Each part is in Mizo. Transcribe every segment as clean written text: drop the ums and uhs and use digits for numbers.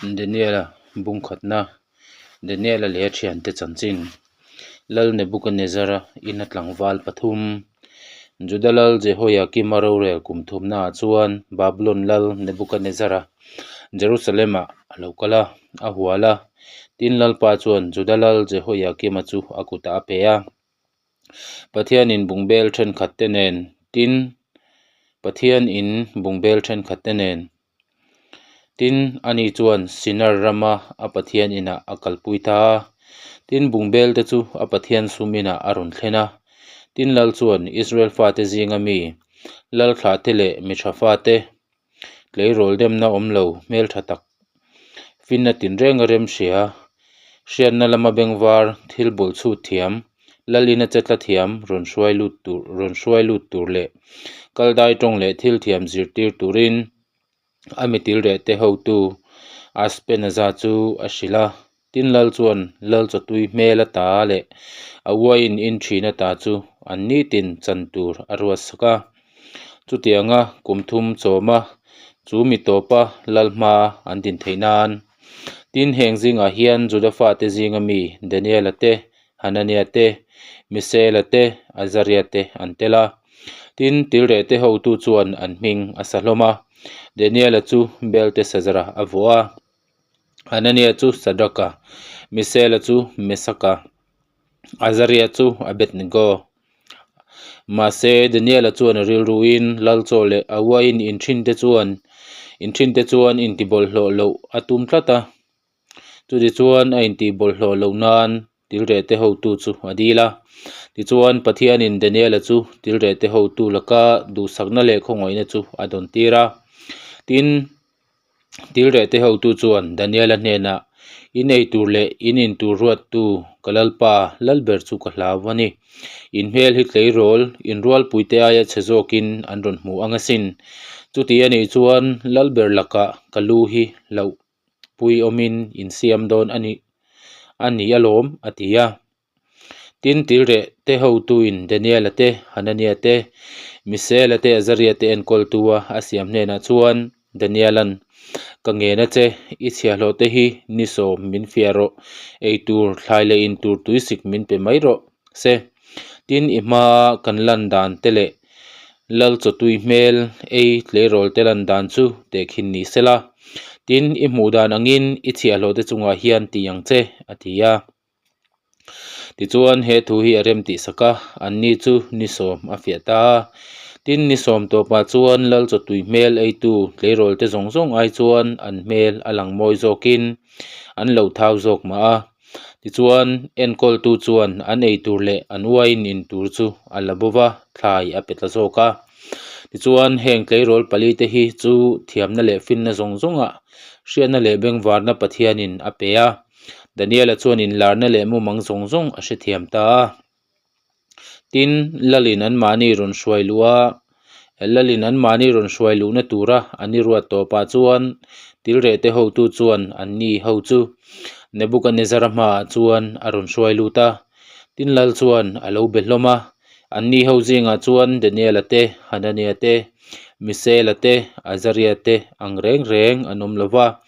Daniela bungkhatna, Daniela leh a thiante chanchin, Lal Nebukanezzara ina tlangval pathum, Juda lal Jehoiakima rorel kum thumnaah chuan Babulon lal Nebukanezzara Jerusalem-ah a lo kal a, a hual a, tin Lalpa chuan Juda lal Jehoiakima chu a kutah a pe a. Pathianin bungbel thenkhat te nen, tin, Pathian in bungbel thenkhat te nen, tin, ani chuan Sinar rama a Pathian inah a kalpui ta a, tin, bungbel te chu a Pathian sum inah a rawn thlen a. Tin, Lal chuan Israel fate zinga mi, Lal thlahte leh mi tha fate, Tleirawl demna awm lo, hmeltha tak, finna tinrenga remhria, hriatna lama bengvar, thil bawlchhut thiam, lalina che tla thiam rawn hruai lut tur rawn hruai lut tur leh kaldai tawng leh thil thiam zirtir turin a mitil reh te hotu Aspenaza chu a hrilh a. Tin lal chuan lal chawtui hmel ata leh a uaiin in thin ata chu an nitin chan tur a ruat sak a. Chutianga kum thum chawma chu mi tawpa lal hma an din theih nan. Tin heng zingah hian Juda fate zinga mi Daniela te, Hanania te, Misaela te, Azaria te an tel a. Tin tilrehte hotu chuan an hming a sa hlawm a. Daniela chu Beltesazara a vuah a. Hanania chu Sadraka, Misaela chu Mesaka, Azaria chu Abednego. Mahse, Daniela chuan a rilruin lal chaw leh a uaiin inthinte chuan inthinte chuan intibawlhhlawh loh a tum tlat a. Chutichuan a intihbawlhhlawh loh nan tilrehte hotu chu a dil a. Tichuan, Pathianin Daniela chu tilrehte hotu laka duhsakna leh khawngaihna chu a dawntir a. Tin, Tilrehte hotu chuan Daniela hnenah, In ei tur leh in in tur ruattu ka Lalpa, Lalber chu ka hlau a ni. In hmel hi tleirawl, in rualpuite aia chhe zawkin an rawn hmu ang asin. Chuti a nih chuan Lalber lakah ka lu hi hlauh pui awmin in siam dawn a ni a ni alawm, a ti a. Tin, tilreh te hotuin Daniela te, Hanania te, Misaela te, Azaria te enkawltua a siam hnenah chuan Daniela'n, Ka ngen a che, i chhiahhlawh te hi ni sawm min fiah rawh, ei tur, thlai leh in tur tuisik min pe mai rawh se. Tin, i hmaa kan lan dan te leh lal chawtui hmel ei tleirawl te lan dan chu tehkhin ni sela. Tin, i hmuh dan angin i chhiahhlawh te chungah hian ti ang che, a ti a. Tichuan he thu hi a rem tih sak a, anni chu ni sawm a fiah ta a. Tin, ni sawm tawpah chuan lal chawtui hmel eitu tleirawl te zawng zawng ai chuan an hmel a lang mawi zawkin an lo thau zawk mah a. Tichuan, enkawltu chuan an ei tur leh an uaiin in tur chu a la bo va, thlai a pe tla zawk a. Tichuan, heng tleirawl pali te hi chu thiamna leh finna zawng zawngah hriatna leh bengvarna Pathianin a pe a. Daniela chuan inlarna leh mumang zawng zawng a hrethiam ta a. Tin, Lalin anmahni rawn hruai luh a, Lalin anmahni rawn hruai luhna tura an i ruat tawpah chuan tilrehte hotu chuan anni ho chu Nebukanezzara hmaah chuan a rawn hruai lut a. Tin, Lal chuan a lo be hlawm a. Anni ho zingah chuan Daniela te, Hanania te, Misaela te, Azaria te ang reng reng an awm lo va.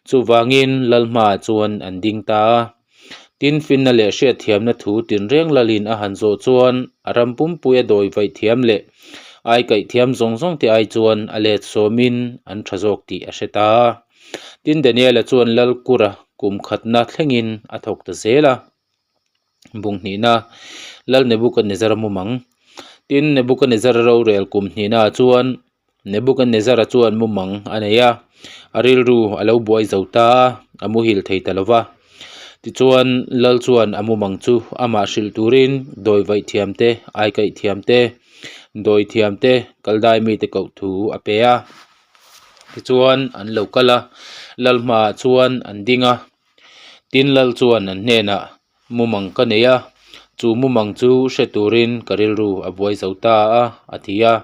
Chuvangin Lal hmaah chuan an ding ta a. Tin, finna leh hriatthiamna thu tinreng Lalin a han zawh chuan a ram pumpuia dawi vaih thiam leh ai kaih thiam zawng zawng te ai chuan a let sawmin an tha zawk tih a hre ta a. Tin, Daniela chuan Lal Kura kum khatna thlengin a thawk ta zel a. Bung hnihna, Lal Nebukanezzara mumang. Tin, Nebukanezzara rorel kum hnihnaah chuan Nebukanezzara chuan mumang a nei a, a rilru a lo buai zo ta a, a muhil thei ta lo va. Tichuan, Lal chuan a mumang chu amah hrilh turin dawi vaih thiam te, aikaih thiam te, dawi thiam te, kaldai mite koh thu a pe a. Tichuan, an lo kal a, Lal hmaah chuan an ding a. Tin Lal chuan an hnenah mumang ka nei a, chu mumang chu hre turin ka rilru a buai zo ta a, a ti a.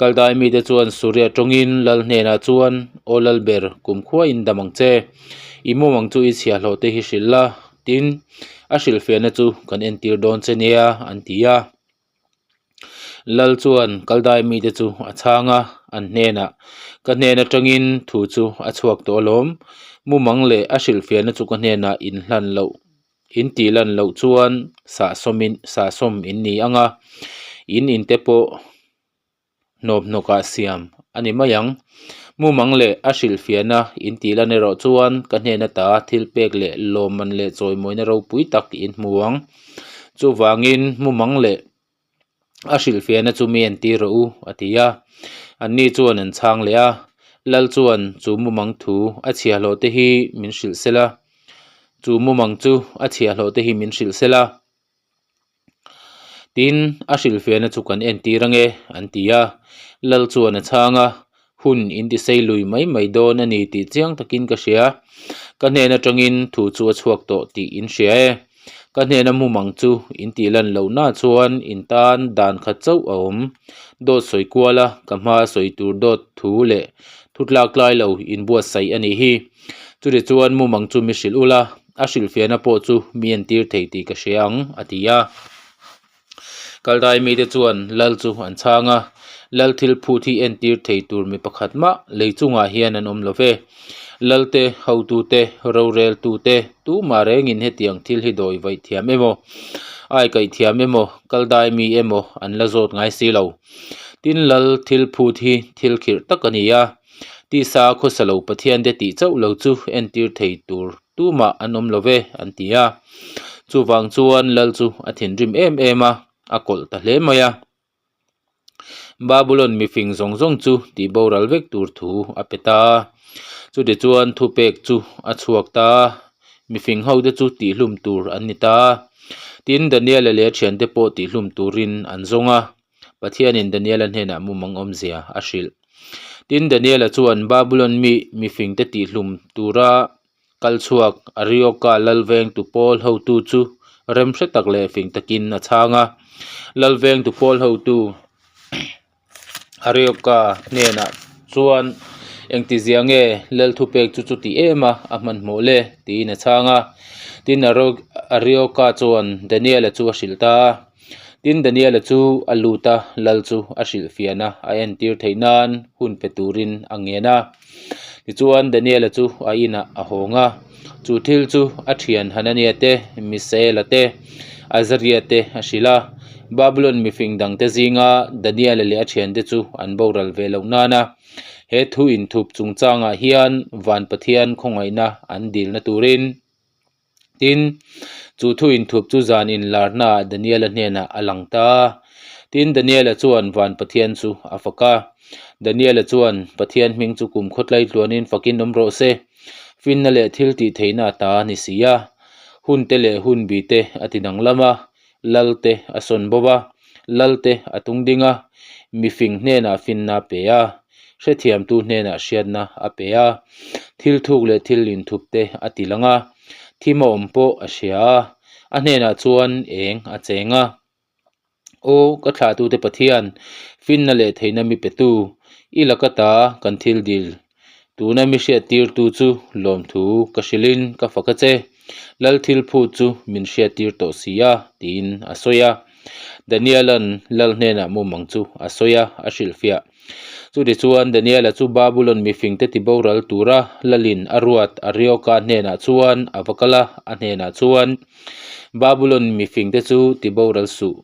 Kaldai mite chuan Suria tawngin Lal hnenah chuan, Aw Lalber, kumkhua in dam ang che. I mumang chu i chhiahhlawh te hi hrilh la, tin, a hrilhfiahna chu kan entir dawn che nia, an ti a. Lal chuan Kaldai mite chu a chhang a, an hnenah, Ka hnen atangin thu chu a chhuak tawh alawm. Mumang leh a hrilhfiahna chu ka hnenah inhlan loh, in tih lan loh chuan sahsawmin sahsawm in ni ang a, in inte pawh hnawmhnawkah siam a ni mai ang. Mumang leh a hrilhfiahna in tih lan erawh chuan ka hnen ata thil pek leh lawmman leh chawimawina ropui tak in hmu ang. Chuvangin mumang leh a hrilhfiahna chu mi entir rawh u a ti a. Anni chuan an chhang leh a, Lal chuan chu mumang thu a chhiahhlawh te hi min hrilh sela, chu mumang chu a chhiahhlawh te hi min hrilh sela. Tin, a hrilhfiahna chu kan entir ange, an ti a. Lal chuan a chhang a, Hun in ti sei lui mai mai dawn a ni tih chiang takin ka hria. Ka hnen atangin thu chu a chhuak tawh tih in hria e. Ka hnena mumang chu in tih lan lohna chuan in tan dan khat chauh a awm. Dawt sawi kual a, ka hma sawi tur dawt thu leh thu tlak tlai lo inbuatsaih a nih hi. Chutichuan mumang chu mi hrilh ula, a hrilhfiahna pawh chu mi entir thei tih ka hria ang, a ti a. Kaldai mite chuan lal chu an chhang a, Lal thil phut hi entir thei tur mi pakhat mah lei chungah hian an awm lo ve. Lalte, hotute, roreltute tumah rengin hetiang thil hi dawi vaih thiam emaw, ai kaih thiam emaw, Kaldai mi emaw an la zawt ngai si lo. Tin, lal thil phut hi thil khirh tak a ni a. Tisa khawsa lo Pathiante tih chauh lo chu entir thei tur tumah an awm lo ve, an ti a. Chuvang chuan Lal chu a thinrim em em a, a kawlh ta hle mai a. Babulon mifing zawng zawng chu tih boral vek tur thu a pe ta. Chutichuan thupek chu a chhuak ta a, mifing hote chu tihhlum tur an ni ta. Tin, Daniela leh a thiante pawh tihhlum turin an zawng a. Pathianin Daniela hnenah mumang awmzia a hrilh. Tin, Daniela chuan Babulon mi mifingte tihhlum tura kal chhuak Arioka lalvengtu pawl hotu chu remhre tak leh fing takin a chhang a. Lalvengtu pawl hotu Arioka hnenah chuan, Engtizia nge lal thupek chu chuti em a, a hmanhmawh le? tiin a chhang a. Tin, Arioka chuan Daniela chu a hrilh ta a. Tin, Daniela chu a lut a, lal chu a hrilhfiahna a entir theih nan hun pe turin a ngen a. Tichuan, Daniela chu a inah a hawng a, chu thil chu a thian Hanania te, Misaela te, Azaria te a hrilh a. Babulon mifing dangte zinga Daniela leh a thiante chu an boral ve loh nana he thu inthup chungchangah hian Van Pathian khawngaihna an dilna turin, Tin, chu thu inthup chu zan inlarnaah Daniela hnenah a lang ta a. Tin, Daniela chuan van Pathian chu a fak a. Daniela chuan, Pathian hming chu kum khawtlai tluanin fakin awm rawh se. Finna leh thil tih theihna a ta a ni si a. Hunte leh hunbi te a ti danglam a, lal te a sawn bo va, lal te a tung ding a, mifing hnenah finna a pe a, hrethiamtu hnenah hriatna a pe a, thil thuk leh thil inthup te a ti lang a, thim a awm pawh a hria a, a hnenah chuan eng a cheng a. Aw, ka thlahtute Pathian, finna leh theihna mi petu, i laka ta kan thil dil Tuna mi hriattirtu chu lawmthu ka hrilhin ka fak a che, Lal thil phut chu min hriattir tawh si a, tiin a sawi a. Daniela'n Lal hnenah mumang chu a sawi a, a hrilhfiah. Chutichuan Daniela chu Babulon mifingte tiboral tura Lalin a ruat Arioka hnenah chuan a va kal a, a hnenah chuan, Babulon mifingte chu tiboral suh.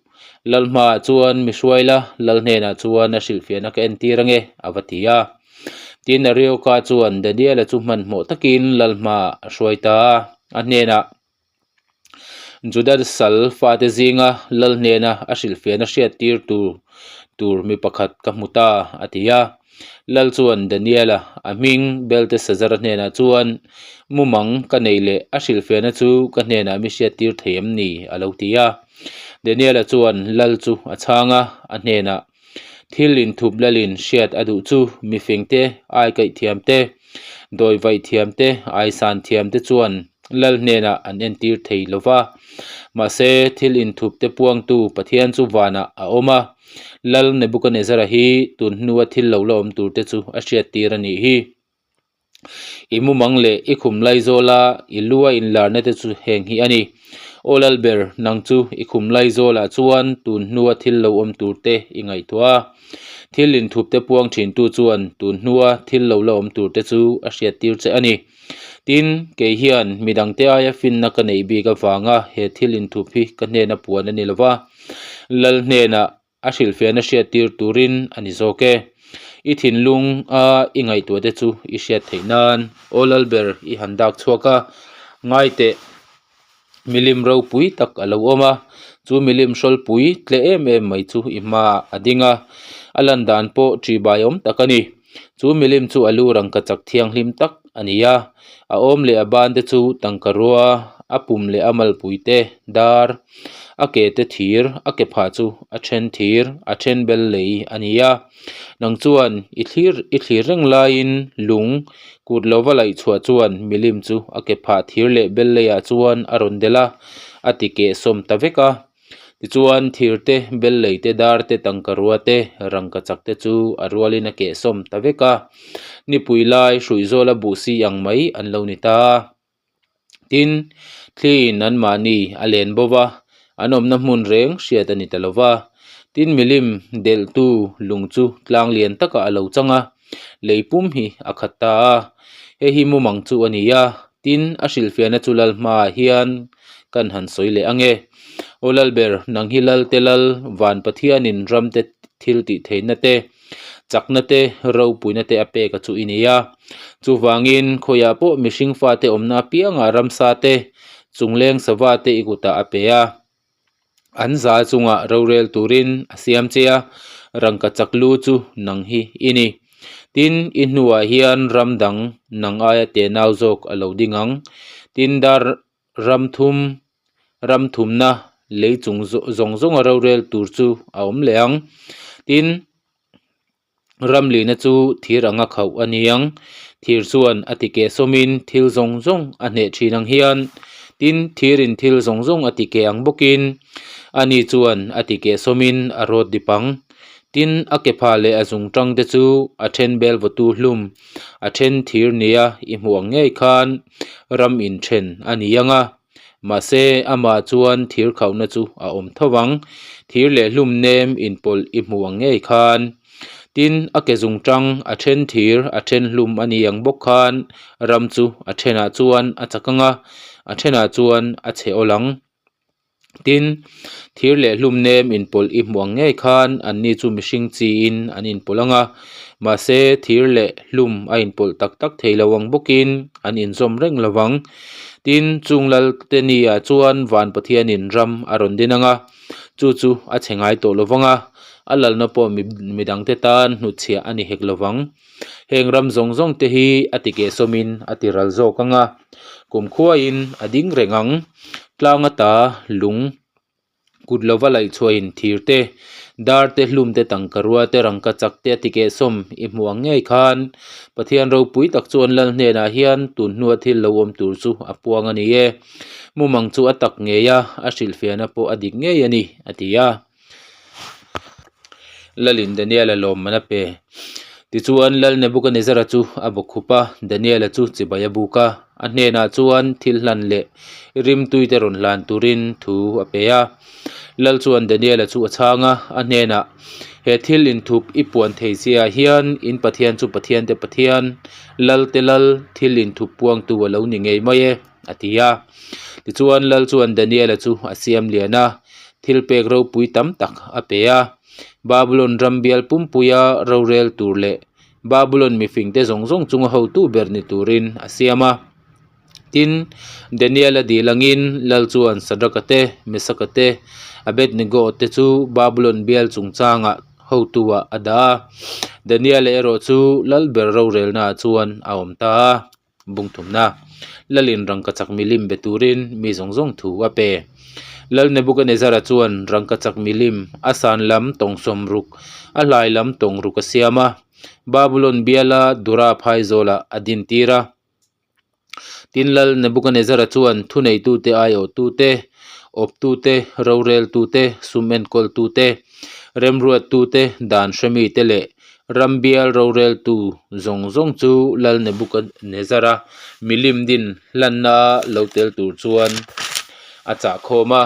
Lal hmaah chuan mi hruai la, Lal hnenah chuan a hrilhfiahna ka entir ange, a va ti a. Tin, Arioka chuan Daniela chu hmanhmawh takin lal hmaah a hruai ta a, a hnenah, Juda sal fate zinga lal hnena a hrilhfiahna hriattir tur tur mi pakhat ka hmu ta, a ti a. Lal chuan Daniela, a hming Belteshazzar-a hnenah chuan, Mumang ka neih leh a hrilhfiahna chu ka hnenah mi hriattir thei em ni? a lo ti a. Daniela chuan lal chu a chhang a, a hnenah, Thil inthup lalin hriat a duh chu mifing te, aikaih thiam te, dawi vaih thiam te, aisan thiam te chuan lal hnenah an entir thei lo va. Mahse, thil inthup te puangtu Pathian chu vanah a awm a, Lal Nebukanezzara hi tun hnua thil lo la awm tur te chu a hriattir a nih hi. I mumang leh i khum lai zawla i lu a inlarna te chu heng hi a ni. Aw Lalber, nang chu i khum laizawlah chuan tun hnua thil lo awm tur te i ngaihtuah a. Thil inthup te puang thintu chuan tun hnua thil lo la awm tur te chu a hriattir che a ni. Tin, kei hian midangte aia finna ka neih bik avanga he thil inthup hi ka hnena puan a ni lo va, Lal hnenah a hrilhfiahna hriattir turin a ni zawk e. I thinlung a i ngaihtuah te chu i hriat theih nan Aw Lalber i han dak chhuak a, ngai teh milim ropui tak a lo awm a, chu milim hrawlpui tle em em mai chu i hmaah a ding a, a lan dan pawh ṭihbai awm tak a ni. Chu milim chu a lu rangkachak thianghlim tak a ni a, a awm leh a ban te chu tangka rua, a pum leh a malpui te dar, a ke te thir, a ke phah chu a then thir, a then bel lei a ni a. Nang chuan i thlir i thlir reng laiin lung kut lova laih chhuah chuan milim chu a ke phah thir leh bel leiah chuan a rawn delh a, a ti kehsawm ta vek a. Tichuan thir te, bel lei te, dar te, tangka rua te, rangka chak te chu a rualin a kehsawm ta vek a. Nipui lai hruihzawla buh si ang mai an lo ni ta a. Tin, thliin anmahni a len bo va, an awmna hmun reng hriat a ni ta lo va. Tin, milim delhtu lung chu tlang lian takah a lo chang a, lei pum hi a khat ta a. Hei hi mumang chu a ni a, tin, a hrilhfiahna chu lal hmaah hian kan han sawi leh ang e. Aw Lalber, nang hi Lalte Lal, Van Pathianin ramte thil tih theihna te, Chakna te, ropuina te a pek a chu i nei a. Chuvangin, khawiah pawh mihring fate awmna apiangah ramsa te, chungleng sava te i kutah a pe a. An za chungah rorel turin a siam che a, rangka chak lu chu nang hi i ni. Tin, i hnuah hian ram dang nang aia tenau zawk a lo ding ang. Tin, dar ram thum, ram thumna lei chung zawng zawnga rorel tur chu a awm leh ang. Tin, ram lihna chu thir anga khauh a ni ang. Thir chuan a ti keh sawmin thil zawng zawng a hneh thin ang hian, tin, thirin thil zawng zawng a ti keh ang bawkin ani chuan a ti keh sawmin a rawt dip ang. Tin, a ke phah leh a zung tang te chu a then bel vawtu hlum, a then thir nia i hmuh ang ngei khan ram inthen a ni ang a. Mahse, amah chuan thir khauhna chu a awm tho vang. Thir leh hlum nem inpawlh i hmuh ang ngei khan. Tin, a ke zung tang, a then thir, a then hlum a ni ang bawk khan ram chu a thenah chuan a chak ang a, a thenah chuan a chhe awl ang. Tin, thir leh hlum nem inpawlh i hmuh ang ngei khan anni chu mihring chiin an inpawlh ang a, mahse thir leh hlum a inpawlh tak tak thei lo ang bawkin an inzawm reng lo vang. Tin, chung Lalte ni-ah chuan Van Pathianin ram a rawn din ang a, chu chu a chhe ngai tawh lo vang a, a lalna pawh midangte tan hnutchhiah a ni hek lo vang. Heng ram zawng zawng te hi a ti kehsawmin a ti ral zawk ang a, kumkhuain a ding reng ang. Tlang ata lung kut lova laih chhuahin thir te, dar te, hlum te, tangka rua te, rangka chak te a ti kehsawm i hmuh ang ngei khan Pathian ropui tak chuan Lal hnenah hian tun hnua thil lo awm tur chu a puang a ni e. Mumang chu a tak ngei a, a hrilhfiahna pawh a dik ngei a ni, a ti a. Lalin Daniela lawmman a pe. Tichuan, Lal Nebukanezzara chu a bawkkhup a, Daniela chu chibai a buk a. A hnenah chuan thil hlan leh rimtuite rawn hlan turin thu a pe a. Lal chuan Daniela chu a chhang a, a hnenah, He thil inthup i puan thei chiah hian in Pathian chu Pathiante Pathian, Lalte Lal, thil inthup puangtu a lo ni ngei mai e, a ti a. Tichuan, Lal chuan Daniela chu a siam lian a, thil pek ropui tam tak a pe a. Babulon ram bial pumpuia rorel tur leh Babulon mifingte zawng zawng chunga hotu ber ni turin a siam a. Tin, Daniel-a dil angin Lal chuan Sadraka te, Mesaka te, Abednego te chu Babulon bial chungchangah hotuah a dah a. Daniel-a erawh chu Lal ber rorelnaah chuan a awm ta a. Bungthumna, Lalin rangkachak milim be turin mi zawng zawng thu a pe. Lal Nebukanezzara chuan rangkachak milim a san lam tawng sawmruk, a hlai lam tawng ruk a siam a, Babulon biala Dura phaizawlah a dintir a. Tin, Lal Nebukanezzara chuan thuneitute aiawhtute, awptute, roreltute, sum enkawltute, remruattute, dan hremite leh Ram bial roreltu zawng zawng chu Lal Nebukanezzara milim din hlanna lo tel tur chuan a chah khawm a.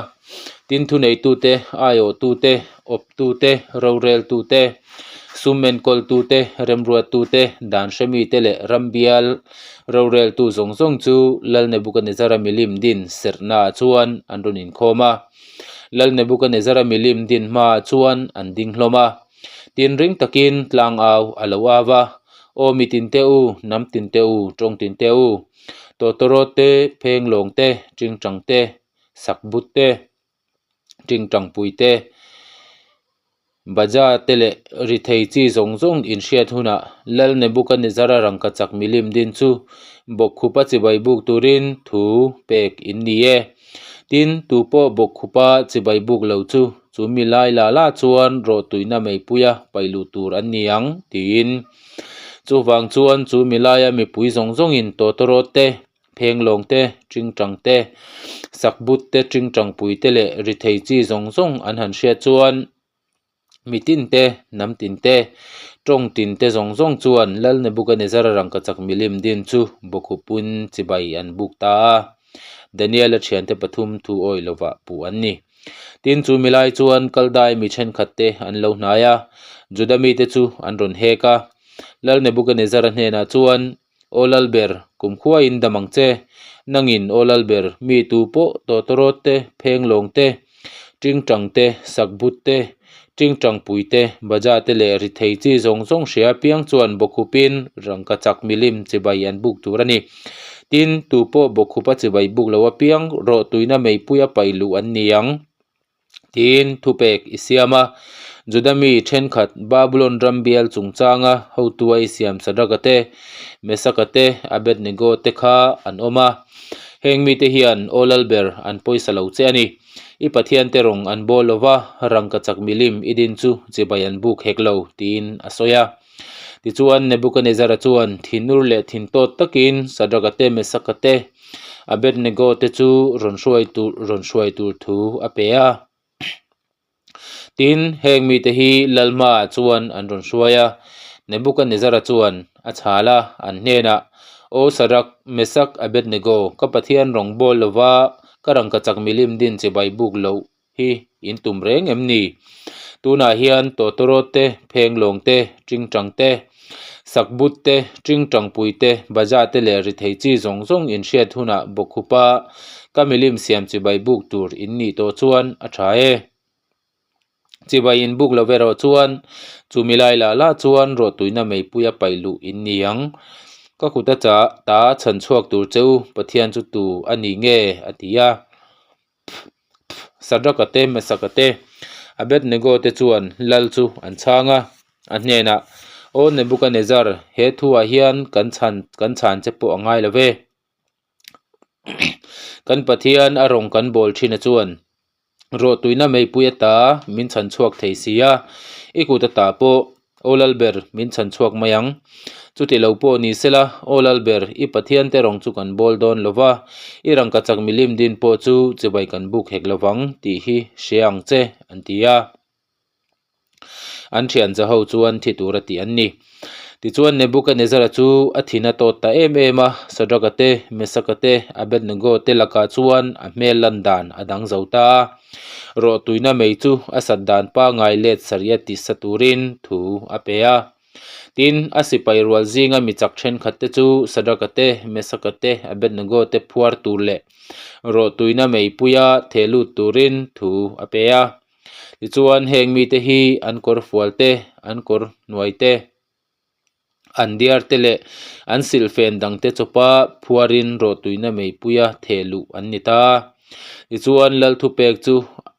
Tin, thuneitute, aiawhtute, awptute, roreltute, sum enkawltute, remruattute, dan hremite leh ram bial roreltu zawng zawng chu Lal Nebukanezzara milim din serhnaah chuan an rawn inkhawm a. Lal Nebukanezzara milim din hmaah chuan an ding hlawm a. Tin, ring takin tlangau a lo au va, Aw mi tinte u, hnam tinte u, tawng tinte u, tawtawrawt te, phenglawng te, tingtang te, sakbut te, tingtangpui te, baja te leh ri thei chi zawng zawng inhriat hunah Lal Nebukanezzara rangkachak milim din chu bawkkhupa chibai buk turin thu pek in ni e. Tin, tu pawh bawkkhupa chibai buk lo chu chu mi lai la la chuan rawhtuina meipuia paih luh tur an ni ang, tiin. Chuvang chuan chu mi laia mipui zawng zawngin tawtawrawt te, Phenglawng te, tingtang te, sakbut te, tingtangpui te leh ri thei chi zawng zawng an han hriat chuan mi tin te, hnam tin te, tawng tin te zawng zawng chuan Lal Nebukanezzara rangkachak milim din chu bawkhupin chibai an buk ta a. Daniela thiante pathum thu awi lovah puh an ni. Tin, chu milai chuan Kaldai mi thenkhat te an lo hnai a, Juda mite chu an rawn hek a. Lal Nebukanezzara hnenah chuan, Aw Lalber, kumkhuaiin dam ang che. Nangin, Aw Lalber, mi tu pawh tawtawrawt te, phenglawng te, tingtang te, sakbut te, tingtangpui te, baja te leh ri thei chi zawng zawng hria apiang chuan bawkhupin rangkachak milim chibai an buk tur a ni. Tin, tu pawh bawkhupa chibai buk lo apiang rawhtuina meipuia paih luh an ni ang. Tiin thupek i siam a, Juda mi thenkhat Babulon ram bial chungchanga hotua i siam Sadraka te, Mesaka te, Abednego te kha an awm a. Heng mite hian Aw Lalber an pawisa lo che a ni. I Pathiante rawng an bawl lo va, rangkachak milim i din chu chibai an buk hek lo, tiin a sawi a. Tichuan, Nebukanezzara chuan thinur leh thintawt takin Sadraka te, Mesaka te, Abednego te chu rawn hruai tur rawn hruai tur thu a pe a. Tin, heng mite hi lal hmaah chuan an rawn hruai a. Nebukanezzara chuan a chhal a, an hnenah, Aw Sadrak, Mesak, Abednego, ka Pathian rawng bawl lova ka rangkachak milim din chibai buk loh hi in tum reng em ni? Tunah hian tawtawrawt te, phenglawng te, tingtang te, sakbut te, tingtangpui te, baja te leh ri thei chi zawng zawng in hriat hunah bawkkhupa ka milim siam chibai buk tur in nih tawh chuan a tha e. Chibai in buk lo erawh chuan chumi lai lah lah chuan rawhtuina meipuia paih luh in ni ang. Ka kut a chah ta chhan chhuak tur che u Pathian chu tu a ni nge? a ti a. Sadraka te, Mesaka te, Abednego te chuan lal chu an chhang a, a hnenah, Aw Nebukanezzar, he thuah hian kan chhan kan chhan che pawh a ngai lo ve. Kan Pathian a rawng kan bawl thin a chuan rawhtuina meipui ata min chhan chhuak thei si a, i kut ata pawh Aw Lalber, min chhan chhuak mai ang. Chuti lo pawh ni sela, Aw Lalber, i Pathiante rawng chu kan bawl dawn lo va, i rangkachak milim din pawh chu chibai kan buk hek lo vang tih hi hria ang che, an ti a. An thian za ho chuan thi tur a tih an ni. Tichuan Nebukanezzara chu a thin a tawt ta em em a, Sadraka te, Mesaka te, Abednego te lakah chuan a hmel lan dan a dang zo ta a. Rawhtuina mei chu a sat dan pangai let sarih a ti sa turin thu a pe a. Tin, a sipai rual zinga mi chak thenkhat te chu Sadraka te, Mesaka te, Abednego te phuar tur leh rawhtuina meipuia theh lut turin thu a pe a. Tichuan, heng mite hi an kawr fual te, an kawr hnuai te, An diar te leh an silhfen dang te chawpa phuarin rawhtuina meipuia theh luh an ni ta. Tichuan lal thupek chu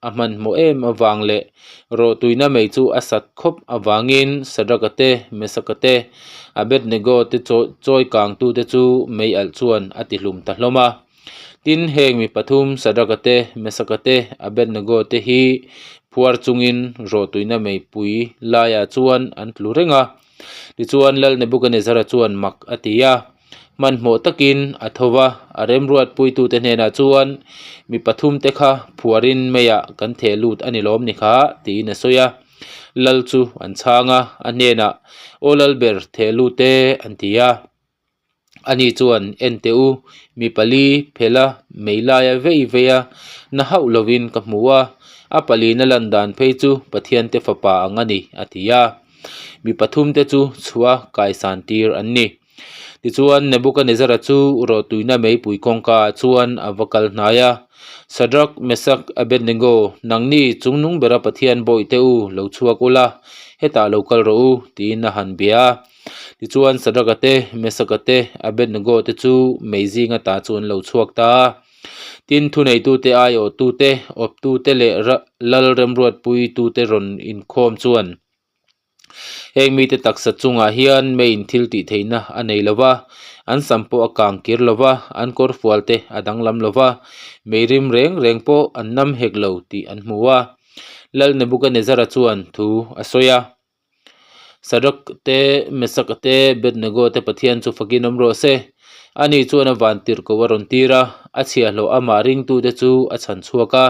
a hmanhmawh em avang leh rawhtuina mei chu a sat khawp avangin Sadraka te, Mesaka te, Abednego te chawi kangtute chu mei alh chuan a tihlum ta hlawm a. Tin, heng mi pathum Sadraka te, Mesaka te, Abednego te hi phuar chungin rawhtuina meipui laiah chuan an tlu reng a. Tichuan, Lal Nebukanezzara chuan mak a ti a, hmanhmawh takin a tho va, a remruatpuitute hnenah chuan, Mi pathumte kha phuarin meiah kan theh lut a ni lawm ni kha? tiin a sawi a. Lal chu an chhang a, a hnenah, Aw Lalber, theh lut e, an ti a. Ani chuan, En teh u, mi pali phela mei laia vei vei a, na hauh lovin ka hmu a, a palina lan dan phei chu Pathiante fapa ang a ni, a ti a. Mi pathumte chu chhuah kaisan tir an ni. Tichuan, Nebukanezzara chu rawhtuina meipui kawngkaah chuan a va kal hnai a, Sadrak, Mesak, Abednego, nangni chungnung bera Pathian bawihte u lo chhuak ula, hetah lo kal rawh u, tiin a han bia a. Tichuan, Sadraka te, Mesaka te, Abednego te chu mei zinga ta chu an lo chhuak ta a. Tin, thuneitute, aiawhtute, awptute leh lal remruatpuitute rawn inkhawm chuan heng mite taksa chungah hian meiin thil tih theihna a nei lo va, an sam pawh a kang kir lo va, an kawrfual te a danglam lo va, mei rim reng reng pawh an nam hek lo tih an hmu a. Lal Nebukanezzara chuan thu a sawi a. Sadak te, Mesak te, Abednego te Pathian chu fakin awm rawh se. Ani chuan a vantirhkoh a rawn tir a, a chhiahhlawh amah ringtute chu a chhan chhuak a.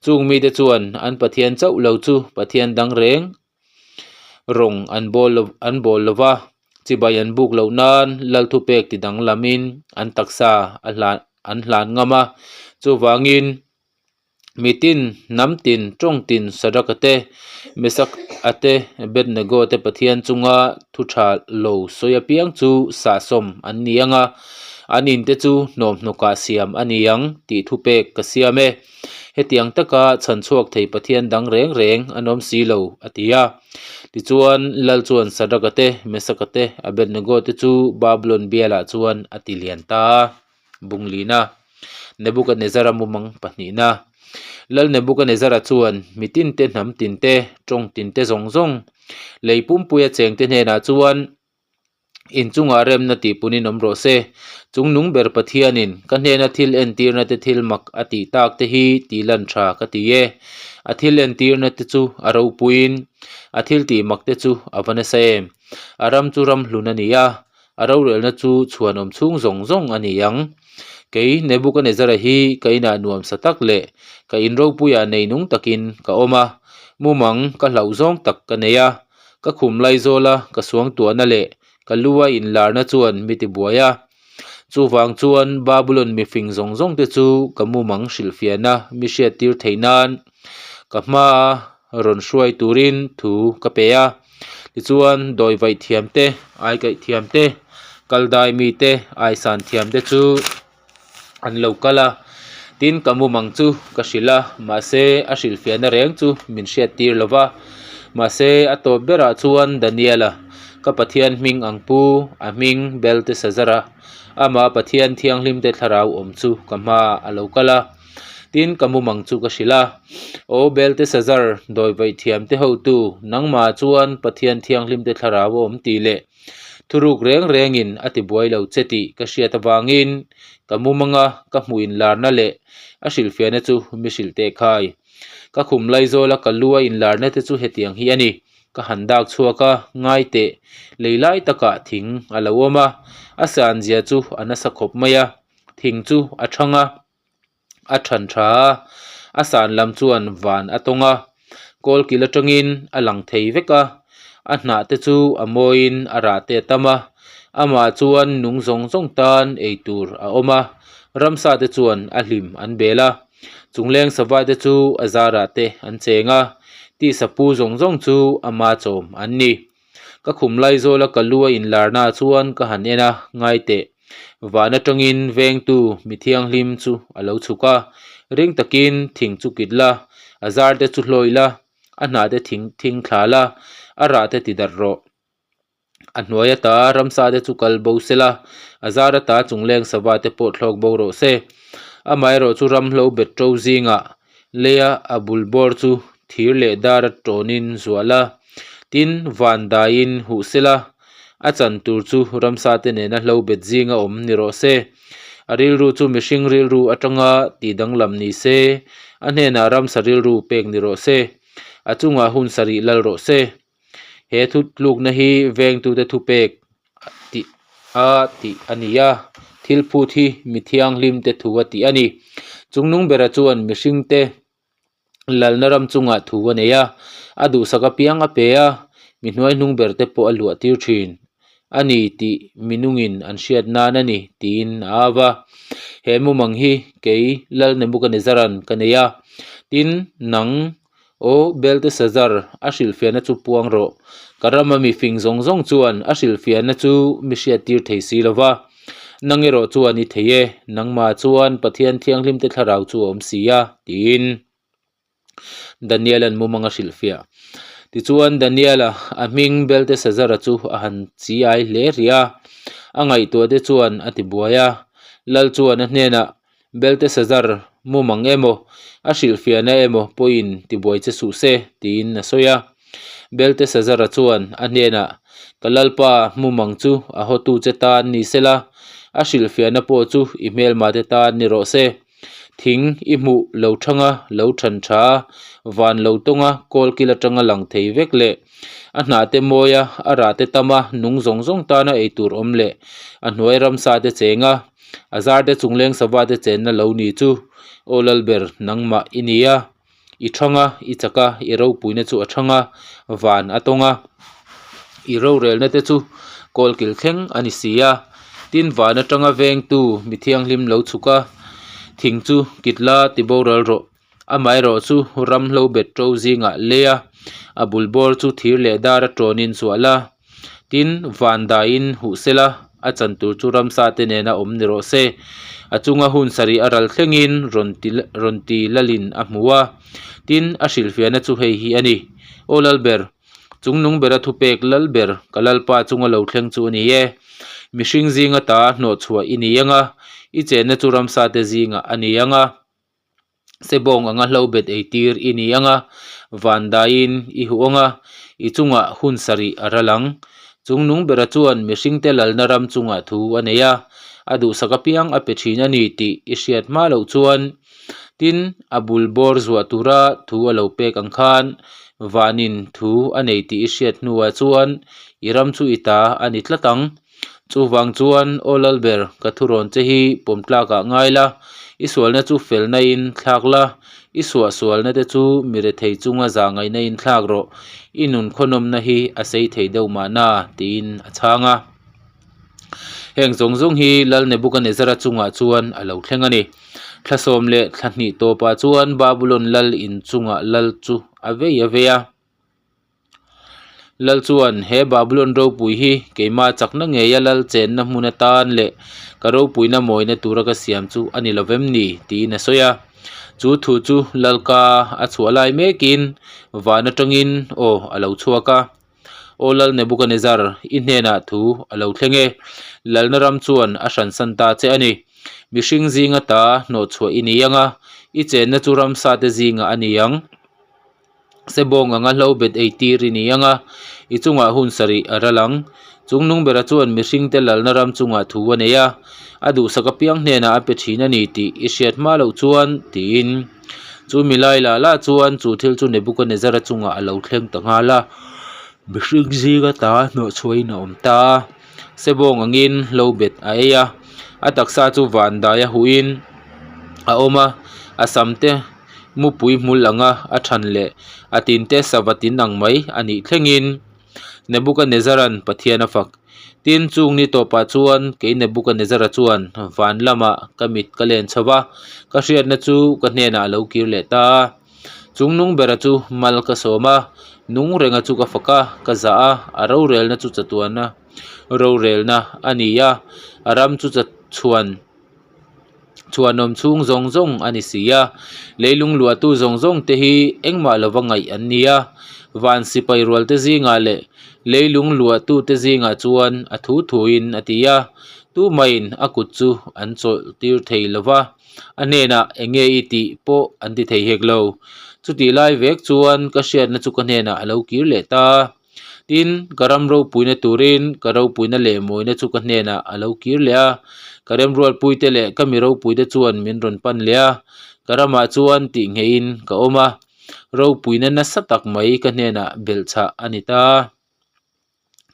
Chung mite chuan an Pathian chauh lo chu Pathian dang reng rawng an bawl lo an bawl lo va, chibai an buk loh nan lal thupek ti danglamin an taksa a hlan an hlan ngam a. Chuvangin. Mitin, hnam tin, tawng tin, Sadraka te, Mesaka te, Abednego te Pathian chunga thu tha lo sawi apiang chu sahsawm an ni ang a, an inte chu hnawmhnawkah siam a ni ang tih thupek ka siam e. Hetiang taka chhan chhuak thei Pathian dang reng reng an awm si lo, a ti a. Tichuan, Lal chuan Sadraka te, Mesaka te, Abednego te chu Babulon bialah chuan a ti lian ta a. Bunglina, Nebukanezzara mumang pahnihna. Lal Nebukanezzara chuan mi tinte, hnam tinte, tawng tinte zawng zawng, lei pumpuia chengte hnenah chuan, Inchungah remna tih punin awm rawh se. Chung nung ber Pathianin ka hnena thil entirna te thil mak a tih tak te hi tih lan tha ka ti e. A thil entirna te chu a ropuiin a thil tih mak te chu a va nasa em. A ram chu ram hlun a ni a, A rorelna chu chhuanawm chhung zawng zawng a ni ang. Kei Nebukanezzara hi ka inah nuamsa tak leh ka in ropuiah nei nung takin ka awm a, mumang ka hlauh zawng tak ka nei a, ka khum laizawla ka suangtuahna leh ka lu a inlarna chuan mi tibuai a. Chuvang chuan Babulon mifing zawng zawng te chu ka mumang hrilhfiahna mi hriattir theih nan ka hmaa rawn hruai turin thu ka pe a. Tichuan dawi vaih thiam te, ai kaih thiam te, kal dai mi te, ai san thiam te chu an lo kal a. Tin ka mumang chu ka hrilh a, mahse a hrilhfiahna reng chu min hriat tir lo va. Mahse a tawp berah chuan Daniela, ka Pathian hming ang pu, a hming Beltesazara, amah Pathian thianghlim te thlarau awm chu ka hmaah a lo kal a. Tin, ka mumang chu ka hrilh a, Aw Beltesazar, dawi vaih thiamte hotu, nangmah chuan Pathian thianghlimte thlarau a awm tih leh thuruk reng rengin a tibuai lo che tih ka hriat avangin ka mumanga ka hmuh inlarna leh a hrilhfiahna chu mi hrilh teh khai. Ka khum laizawla ka lu a inlarna te chu hetiang hi a ni. Ka han dak chhuak a, ngai teh, lei lai takah thing a lo awm a, a sanzia chu a nasa khawp mai a, thing chu a thang a. A than tha a, a san lam chuan van a tawng a, kawl kil atangin a lang thei vek a, a hnah te chu a mawiin a rah te a tam a, amah chuan nung zawng zawng tan ei tur a awm a, ramsa te chuan a hlim an bel a, chungleng sava te chu a zarah te an cheng a, tisa pu zawng zawng chu ama chawm an ni. Ka khum laizawla ka lu a inlarna chuan ka han en a, ngai teh. Van atangin vengtu mi thianghlim chu a lo chhuk a, ring takin thing chu kit la, a zar te chu hlawi la, a hnah te thing thing thla la, a rah te ti darh rawh. A hnuai ata ramsa te chu kal bo se la, a zar ata chungleng sava te pawh thlawk bo rawh se. Amaherawh chu ramhlo bet ṭo zingah Leia a bul bawr chu thir leh dar a tawnin zuah la, tin van daiin huh se la, a chan tur chu ramsa te nena hlo bet zinga awm ni rawh se. A rilru chu mihring rilru atanga tih danglam ni se, a hnenah ramsa rilru pek ni rawh se, a chungah hun sarih lal rawh se. He thutlukna hi vengtute thupek tih a tih a ni a, thil phut hi mi thianghlim te thu a tih a ni. Chungnung bera chuan mihring te lalna ram chungah thu a nei a, a duhsak apiang a pe a, mi hnuaihnung ber te pawh a luah tir thin. a ni tih minungin an hriat nan a ni, tiin a au a. He mumang hi kei Lal Nebukanezzara'n ka nei a, tin, nang, aw Belteshazzar, a hrilhfiahna chu puang rawh. Ka rama mi fing zawng zawng chuan a hrilhfiahna chu mi hriattir thei si lo va. Nang erawh chuan i thei e, nangmah chuan Pathian Thianghlimte thlarau chu a awm si a, tiin. Daniel-a'n mumang a hrilhfiah. Tichuan, Daniel-a a hming Belteshazzar-a chu a han chi ai hle rih a, a ngaihtuahte chuan a ti buai a. Lal chuan a hnenah, Belteshazzar, mumang emaw, a hrilhfiahna emaw pawhin tibuai che suh se, tiin a sawi a. Belteshazzar-a chuan a hnenah, Ka lalpa, mumang chu a hawtu che tan ni sela, a hrilhfiahna pawh chu i hmelmate tan ni rawh se. Thing i hmuh lo thanga lo than tha a, van lo tawnga kawl kil atanga lang thei vek leh a hnah te mawia a rah te tama nung zawng zawng tana ei tur awm leh a hnuai ramsa te chenga a zar te chungleng sava te chenna lo ni chu Aw Lalber nangmah i ni a, i thanga i chak a, i ropuina chu a thanga van a tawng a, i rorelna te chu kawl kil thleng a ni si a, tin van atanga vengtu mi thianghlim lo chhuk a, thing chu kit la ti boral rawh, amaherawh chu ram hlo bet ṭo zingah lei a, a bul bawr chu thir leh dar a ṭawnin chhuah la. Tin, van daiin huh sela, a chan tur chu ramsa te nena awm ni rawh se. A chunga hun sarih a ral thlengin rawn ti rawn ti lalin a hmu a. Tin, a hrilhfiahna chu hei hi a ni, Aw Lalber, chungnung bera thupek Lalber, ka Lalpa chunga lo thleng chu a ni e. Mihring zinga ta hnawhchhuah i ni ang a, i chenna chu ramsa te zingah a ni ang a. Sebawng anga hlo bet ei tir i ni ang a, van daiin i huh ang a, i chungah hun sarih a ral ang. Chungnung bera chuan mihringte lalna ram chungah thu a nei a, a duhsak apiang a pe thin a ni tih i hriat hma loh chuan, tin, a bul bawr zuah tura thu a lo pek ang khan vanin thu a nei tih i hriat hnuah chuan i ram chu i ta a ni tlat ang. Chuvang chuan, Aw Lalber, ka thurawn che hi pawm tlakah ngai la, i sualna chu felna in thlak la, i suahsualna te chu mi rethei chunga zah ngaihna in thlak rawh, i nun khawnawmna hi a sei thei deuh mahna, tiin a chhang a. Heng zawng zawng hi Lal Nebukanezzara chungah chuan a lo thleng a ni. Thla sawm leh thla hnih tawpah chuan Babulon lal in chungah lal chu a vei a vei a. Lal chuan, He Babulon ropui hi keimah chakna ngeia lal chenna hmun atan leh ka ropuina mawina tura ka siam chu a ni lo vem ni? tiin a sawi a. Chu thu chu lal ka a chhuah lai mekin van atangin aw a lo chhuak a. Aw Lal Nebukanezzar, i hnenah thu a lo thleng e. Lalna ram chuan a hransan ta che a ni. Mihring zinga ta hnawhchhuah i ni ang a, i chenna chu ramsate zingah a ni ang. Sebawng anga hlo bet ei tir i ni ang a, i chungah hun sarih a ral ang. Chungnung bera chuan mihringte lalna ram chungah thu a nei a, a duhsak apiang hnenah a pe thin a ni tih i hriat hma loh chuan, tiin. Chu mi lai lah lah chuan chu thil chu Nebukanezzara chungah a lo thleng ta nghal a, mihring zinga ta hnawhchhuahin a awm ta a. Sebawng angin hlo bet a ei a, a taksa chu van daia huhin a awm a, a sam te mupui hmul anga a than leh a tinte sava tin ang mai a nih thlengin Nebukanezzara'n Pathian a fak. Tin, chung ni tawpah chuan kei Nebukanezzara chuan van lamah ka mit ka len chho va, ka hriatna chu ka hnenah a lo kir leh ta a. Chung nung bera chu mal ka sawm a, nung renga chu ka fak a, ka zah a, a rorelna chu chatuana rorelna a ni a, a ram chu chhuan. Chhuanawm chhung zawng zawng a ni si a, leilung luahtu zawng zawng te hi engmah lova ngaih an ni a, van sipai rual te zingah leh leilung luahtu te zingah chuan a thu thuin a ti a, tumahin a kut chu an chawlh tir thei lo va, a hnenah eng nge i tih pawh an ti thei hek lo. Chutih lai vek chuan ka hriatna chu ka hnenah a lo kir leh ta. Tin, ka ram ropuina turin ka ropuina leh mawina chu ka hnenah a lo kir leh a, ka remrualpuite leh ka mi ropuite chuan min rawn pan leh a, ka ramah chuan tih ngheihin ka awm a, ropuina nasa tak mai ka hnenah belhchhah a ni ta.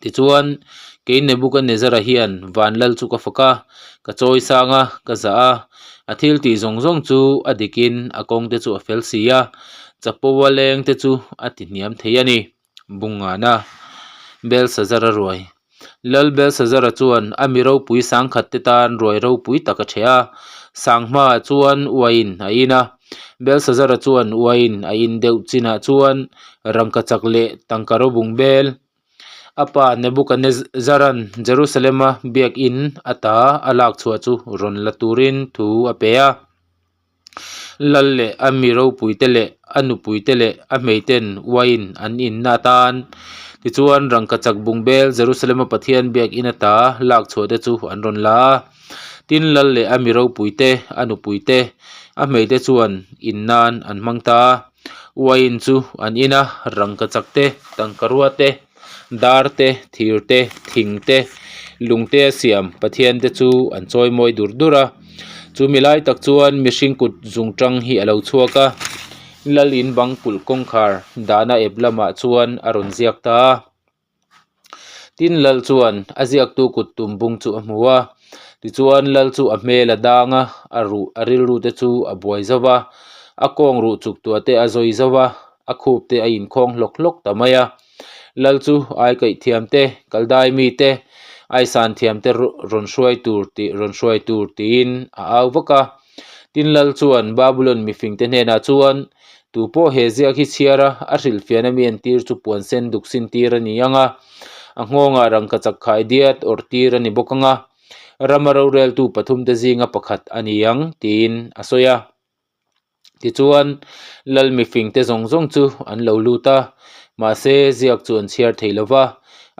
Tichuan, kei Nebukanezzara hian van lal chu ka fak a, ka chawi sang a, ka zah a, a thil tih zawng zawng chu a dikin a kawngte chu a fel si a, chapo a lengte chu a ti hniam thei a ni. Bungana, Belshazzar a ruai. Lal Belsazara chuan a mi ropui sangkhatte tan ruai ropui tak a ṭheh a, sanghmaah chuan uain a in a. Belsazara chuan uain a in deuh chinah chuan rangkachak leh tangka rawbung bel a pa Nebukanezzara'n Jerusalema biakin ata a lak chhuah chu rawn la turin thu a pe a. Lal leh a mi ropuite leh a nupuite leh a hmeiten uain an inna atan. Tichuan, rangkachak bungbel Jerusalema Pathian biakin ata lak chhuahte chu an rawn la a. Tin, lal leh a mi ropuite, a nupuite, a hmeite chuan in nan an hmang ta a. Uain chu an in a, rangkachak te, tangkarua te, dar te, thir te, thing te, lung te a siam Pathian te chu an chawimawi dur dur a. Chu mi lai tak chuan mihring kut zung tang hi a lo chhuak a, lal in bang kulh kawngkhar dahna ep lamah chuan a rawn ziak ta a. Tin lal chuan a ziaktu kut tum bung chu a hmu a, tichuan lal chu a hmel a dang a, a ruh a rilru te chu a buai zo va, a kawng ruh chuk tuah te a zawi zo va, a khup te a inkhawng hlawk hlawk ta mai a. Lal chu ai kaih thiam te, kaldai mi te, ai san thiam te rawn hruai tur tih rawn hruai tur tiin a au vak a. Tin Lal chuan Babulon mifingte hnenah chuan, Tu pawh he ziak hi chhiar a, a hrilhfiahna mi entir chu puan sen duk sin tir a ni ang a, a nghawngah rangkachak khai diat awrh tir a ni bawk ang a, rama roreltu pathumte zinga pakhat a ni ang, tiin a sawi a. Tichuan, lal mifingte zawng zawng chu an lo lut a, mahse ziak chu an chhiar thei lo va,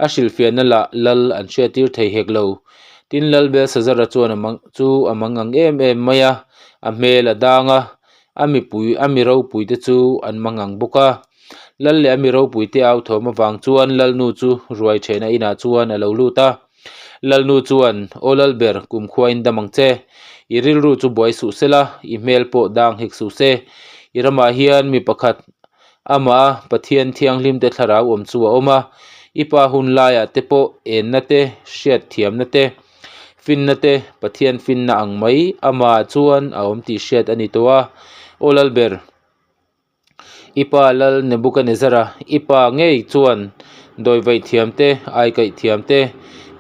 a hrilhfiahna lah lal an hriattir thei hek lo. Tin, lal Belsazara chuan a mang chu a mang ang em em mai a, a hmel a dang a, a mipui a mi ropuite chu an mang ang bawk a. Lal leh a mi ropuite au thawm avang chuan lalnu chu ruai thehna inah chuan a lo lut a. Lalnu chuan, Aw Lalber, kumkhuain dam ang che. I rilru chu buai suh se la, i hmel pawh dang hek suh se. I ramah hian mi pakhat amah a Pathian thianghlimte thlarau awm chu a awm a. I pa hun laiah te pawh enna te, hriatthiamna te, finna te, Pathian finna ang mai amah chuan a awm tih hriat a ni tawh a. Aw Lalber! I pa Lal Nebukanezzara, i pa ngei chuan dawivaih thiam te, aikaih thiam te,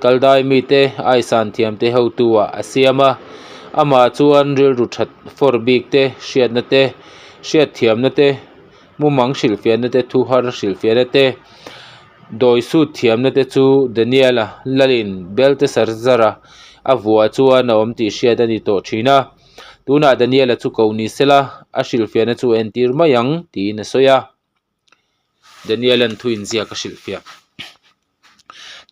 Kaldai mite, aisan thiam te hotu-ah a siam a. Amah chuan rilru that fawr bik te, hriatna te, hriatthiamna te, mumang hrilhfiahna te, thuhar hrilhfiahna te, dawi sut thiamna te chu Daniela Lalin Belteshazzara a vuah chuan a awm tih hriat a ni tawh thin a. Tunah Daniela chu ko ni sela, a hrilhfiahna chu a entir mai ang, tiin a sawi a. Daniela'n thu inziak a hrilhfiah.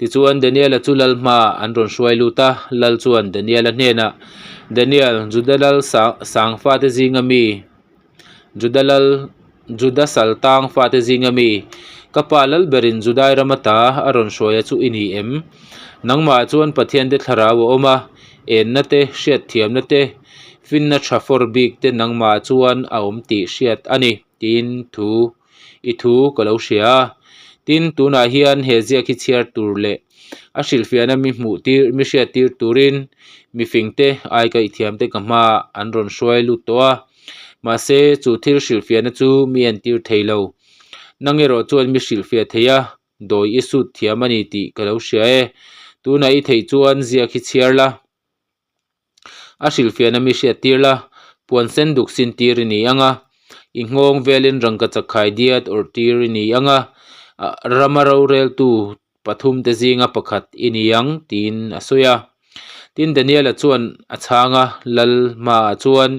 Tichuan, Daniela chu lal hmaah an rawn hruai lut a, lal chuan Daniela hnenah, Daniel, Juda lal sang fate zinga mi, Juda lal, Juda sal tang fate zinga mi, ka pa lal berin Judai ram ata a rawn hruaia chu i ni em? Nangmah chuan Pathiante thlarau a awm a, enna te, hriatthiamna te, finna tha fawr bik te nangmah chuan a awm tih hriat a ni, tiin thu i thu ka lo hria a. Tin, tunah hian he ziak hi chhiar tur leh a hrilhfiahna mi hmuh tir, mi hriat tir turin mifing te, aikaih thiam te ka hmaah an rawn hruai lut tawh a. Mahse, chu thil hrilhfiahna chu mi entir thei lo. Nang erawh chuan mi hrilhfiah thei a, dawi i sut thiam a ni tih ka lo hria e. Tunah i theih chuan ziak hi chhiar la, a hrilhfiahna mi hriat tir la, puan sen duk sin tir i ni ang a, i nghawng velin rangkachak khai diat awrh tir i ni ang a, rama roreltu pathumte zinga pakhat i ni ang tiin a sawi a. Tin, Daniela chuan a chhang a, Lal hmaah chuan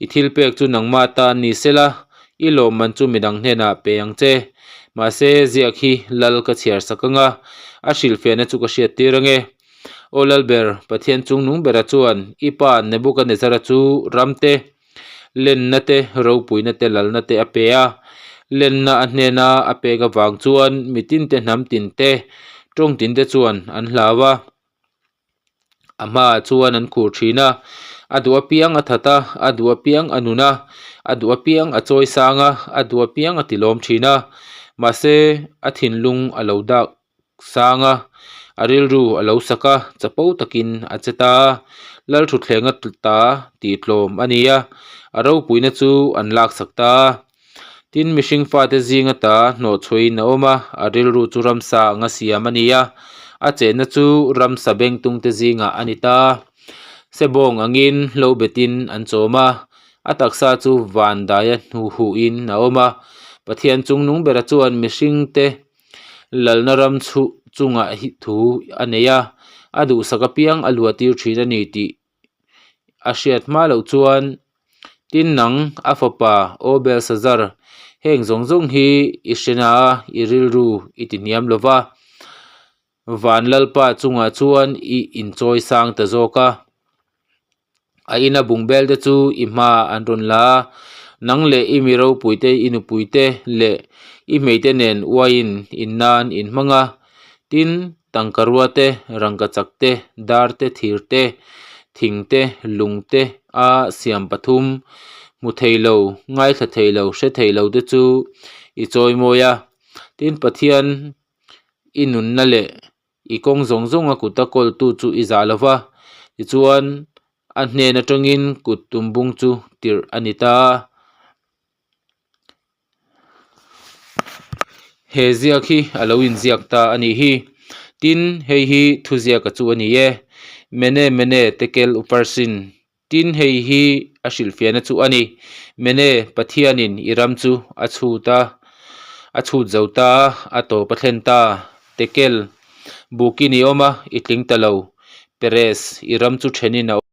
i thil pek chu nangmah tan ni sela, i lawmman chu midang hnenah pe ang che. Mahse, ziak hi Lal ka chhiar sak ang a, a hrilhfiahna chu ka hriattir ang e. Aw Lalber, Pathian chungnung bera chuan i pa Nebukanezzara chu ramte, Lenna te, ropuina te, lalna te a pe a. Lenna a hnena a pek avang chuan mitin te, hnam tin te, tawng tin te chuan an hlau a. A hmaah chuan an khur thin a, a duh apiang a that a, a duh apiang a nun a, a duh apiang a chawi sang a, a duh apiang a tilawm thin a. Mahse, a thinlung a lo dak sang a, a rilru a lo sak a, chapo takin a che ta a, Lalthuthleng a ta tih tlawm a ni a, a ropuina chu an laksak ta a. Tin, mihring fate zing ata hnawhchhuahin a awm a, a rilru chu ramsa anga siam a ni a. A chenna chu ramsa bengtungte zingah a ni ta. Sebawng angin hlo betin an chawm a, a taksa chu van daia hnuhuhin a awm a. Pathian chungnung bera chuan mihringte lalna ram chhuh chungah thu a nei a, a duhsak apiang a luahtir thin a ni tih a hriat hma loh chuan tin nang a fapa Aw Belshazzar, heng zawng zawng hi i hre na a, i rilru i ti hniam lo va, van Lalpa chungah chuan i inchawi sang ta zawk a. A ina bungbel te chu i hma an rawn la a, nang leh i mi ropuite, i nupuite leh i hmeite nen uaiin in nan in hmang a, tin, tangkarua te, rangkachak te, dar te, thir te, thing te, lung te a siam pathum hmu thei lo, ngaithla thei lo, hre thei lo te chu i chawimawi a. Tin, Pathian i nunna leh I kawng zawng zawnga kuta kawltu chu i zah lo va, tichuan a hnen atangin kut tumbung chu tirh a ni ta. He ziak hi a lo inziak ta a nih hi. Tin, hei hi thuziaka chu a ni e. Mene mene tekel uparsin. Tin, hei hi a hrilhfiahna chu a ni, Mene, Pathianin i ram chu a chhut a, a chhut zo ta a, a tawp a thlen ta. Tekel, Bukin i awm a, i tling ta lo. Peres, i ram chu thenin a awm.